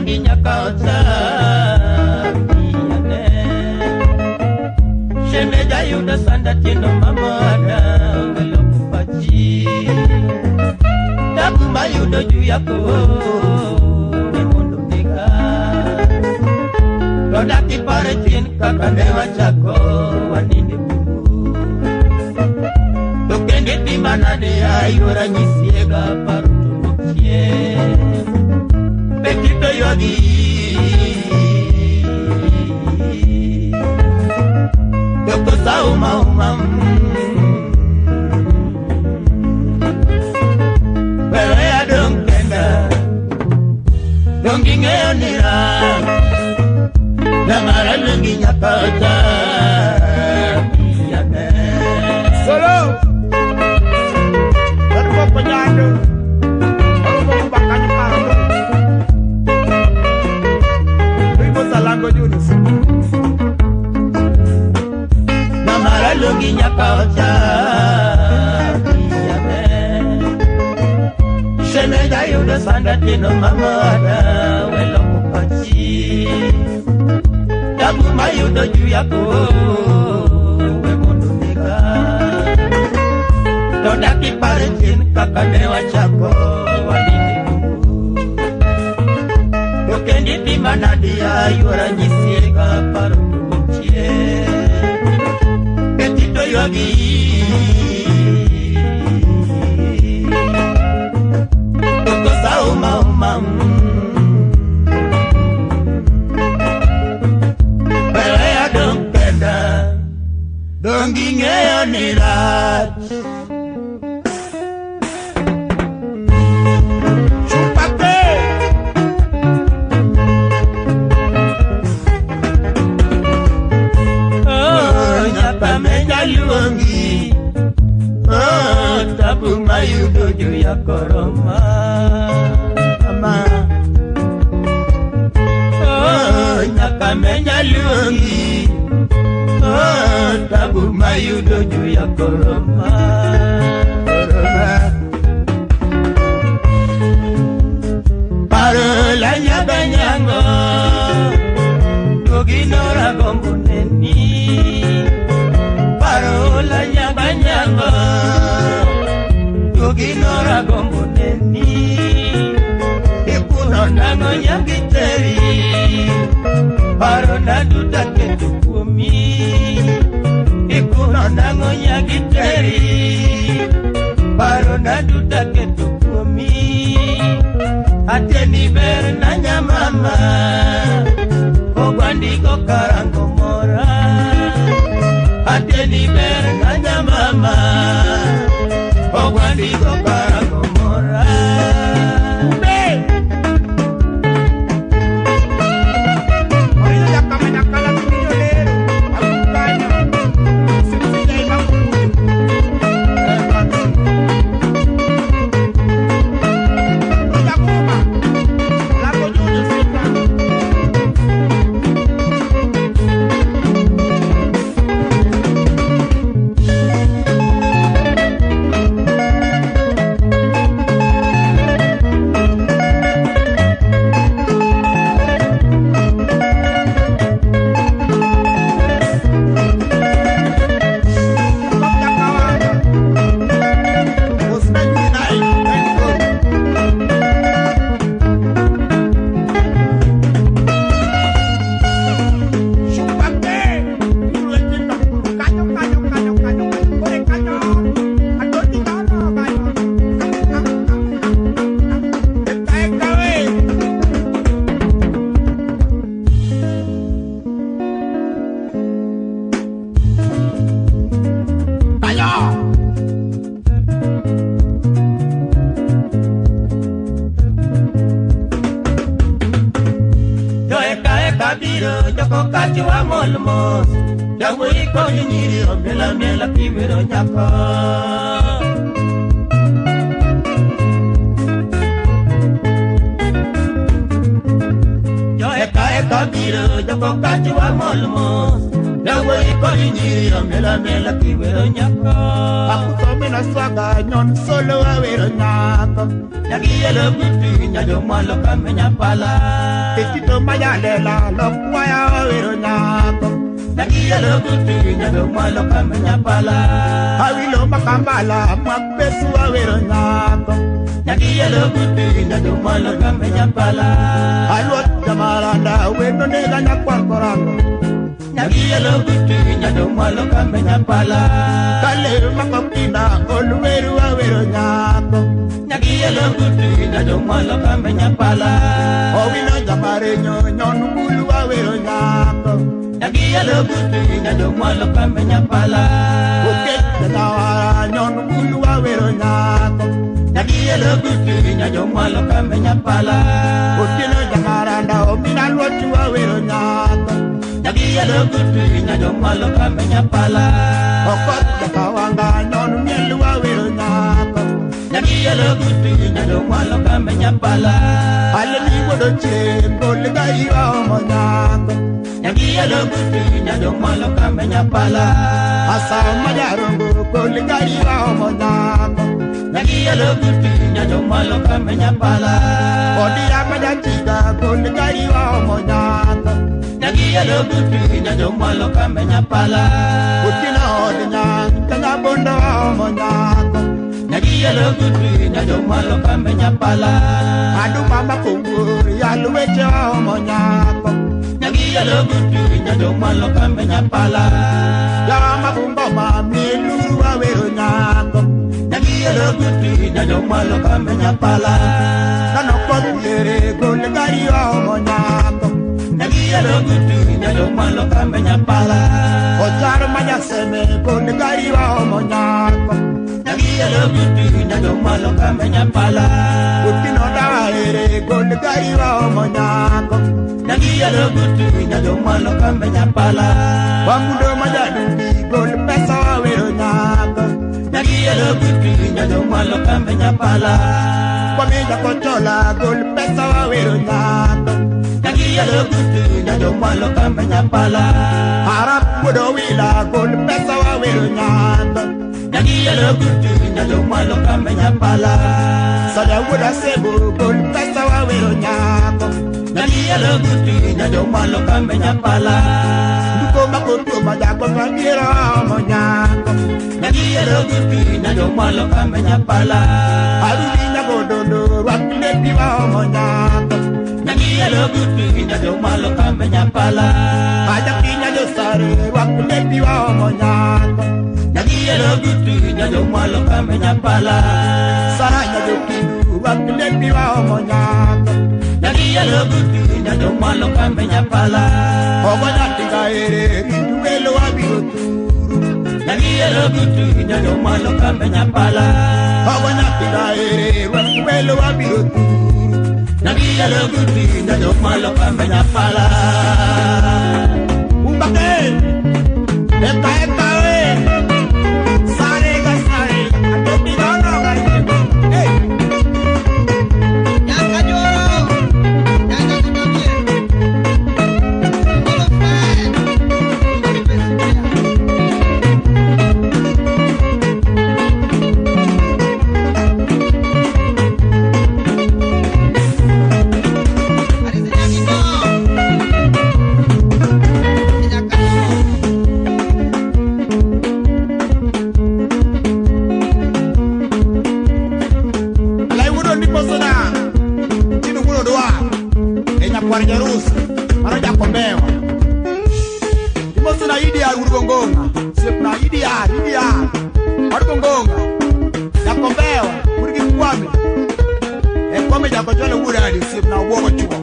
luongi nyaka ochak iyane. Shemeja yudo sanda tiendo mamada weloko pachi. Tabu mayudo juu yako we mondo nega. To dak ipare chien kaka ne wachako waninde bungu. To kendo itima nade ayuora nyisiega paro to dwok chien. Be kito ywagi. To kosa uma uma. Pero e adong' kenda. Dong' ing'eyo ni rach. Namara luongi nyaka ochak iyane. Solo. Orumo nyando. Orumo bakanyo paro. Rimo salango Julius. Namara luongi nyaka ochak iyane. Shemeja yudo sanda tiendo mamada weloko pachi. Tabu mayudo juu yako we mondo nega. To dak ipare chien kaka ne wachako waninde bungu. To kendo itima nade ayuora nyisiega paro to dwok chien. Be tito ywagi. To kosa uma uma. Pero e adong' kenda. Dong' ing'eyo ni rach. Chupate. Oh, nyaka menya luongi. Oh, tabu mayudo juu ya koroma. Mama. Oh, nyaka menya luongi. Oh, tabu mayudo juu ya koroma. Koroma. Paro la nyabanyango. Duoginora gombo neni. Paro la nyabanyango. Duoginora gombo neni. Ikuno nang'o nyagi teri. Paro na duta keto kuomi. Ikuno nang'o nyagi teri. Paro na duta keto kuomi. Atieni ber na nyamama. Ogwandiko karango mora. Atieni ber na nyamama. Ogwandiko karango mora. Kumbe. Orino yakamanya kala tuminyo lero. Akukanya. Simsija imakulu. Ojakuma. Lango Julius sita. Jo eka eka biro joko kachiwa mol mos. Jawuoyi kod nyiri omiel amiela kiwero nyako. Jo eka eka biro joko kachiwa mol mos. Jawuoyi kod nyiri omiel amiela kiwero nyako. Akuso mina swaga nyon solo awero nyako. Nyagielo gutu nyajomwalo kamenya pala. Etito mayalela lokwaya awero nyako. Nyagielo gutu nyajomwalo kamenya pala. Awilo makambala mwakpesu awero nyako. Nyagielo gutu nyajomwalo kamenya pala. Alwot jamaranda weno nega nyakwarkorango. Nyagielo gutu nyajomwalo kamenya pala. Kale makokina olweru awero nyako. Nyagielo gutu nyajomwalo kamenya pala. Owino jamarenyo nyon bulu awero nyako. Nyagielo gutu nyajomwalo kamenya pala. Oket jatawara nyon bulu awero nyako. Nyagielo gutu nyajomwalo kamenya pala. Otieno jamaranda omina lwotu awero nyako. Nyagielo gutu nyajomwalo kamenya pala. Okot jakawanga nyon mielu awero nyako. Nyagielo gutu nyajomwalo kamenya pala. Alemi wodo chieng' oliga iwa omo nyako. Nyagielo gutu nyajomwalo kamenya pala. Asa majarongo oliga iwa omo nyako. Nyagielo gutu nyajomwalo kamenya pala. Odia majachiga oliga iwa omo nyako. Nyagielo gutu nyajomwalo kamenya pala. Otieno odinyang' kanyabondo omo nyako. Nyagielo gutu nyajomwalo kamenya pala. Aduma makungu yaluweche omo nyako. Nyagielo gutu nyajomwalo kamenya pala. Jama bungoma mieluru awero nyako. Nyagielo gutu nyajomwalo kamenya pala. Nano kotiere goligari omo nyako. Nyagielo gutu nyajomwalo kamenya pala. Ochar majaseme goligari omo nyako. Nyagielo gutu nyajomwalo kamenya pala. Utino daere goligari omo nyako. Nyagielo gutu nyajomwalo kamenya pala. Wamudo majadubi gol pesa awero nyako. Nyagielo gutu nyajomwalo kamenya pala. Kwamija kochola gol pesa awero nyako. Nyagielo gutu nyajomwalo kamenya pala. Arab wuodo wila gol pesa awero nyako. Nyagielo gutu nyajomwalo kamenya pala. Sada wuoda sebo gol pesa awero nyako. Nyagielo gutu nyajomwalo kamenya pala. Duko makoto majako twagira omo nyako. Nyagielo gutu nyajomwalo kamenya pala. Arudi nyagodondo rwak lepi wa omo nyako. Nyagielo gutu nyajomwalo kamenya pala. Ajakinya josare rwak lepi wa omo nyako. Nyagielo gutu nyajomwalo kamenya pala. Sara nyajokindu rwak lepi wa omo nyako. Nyagielo gutu nyajomwalo kamenya pala. Ogo nyatinga ere rinduelo wabiro turu. Nyagielo gutu nyajomwalo kamenya pala. Ogo nyatinga ere rwak welo wabiro turu. Nyagielo gutu nyajomwalo kamenya pala. Umbake eka eka we sare ga sare atopi dono ga hey. Kwame jakochwalo wuod adi osiepna obwogo chuo.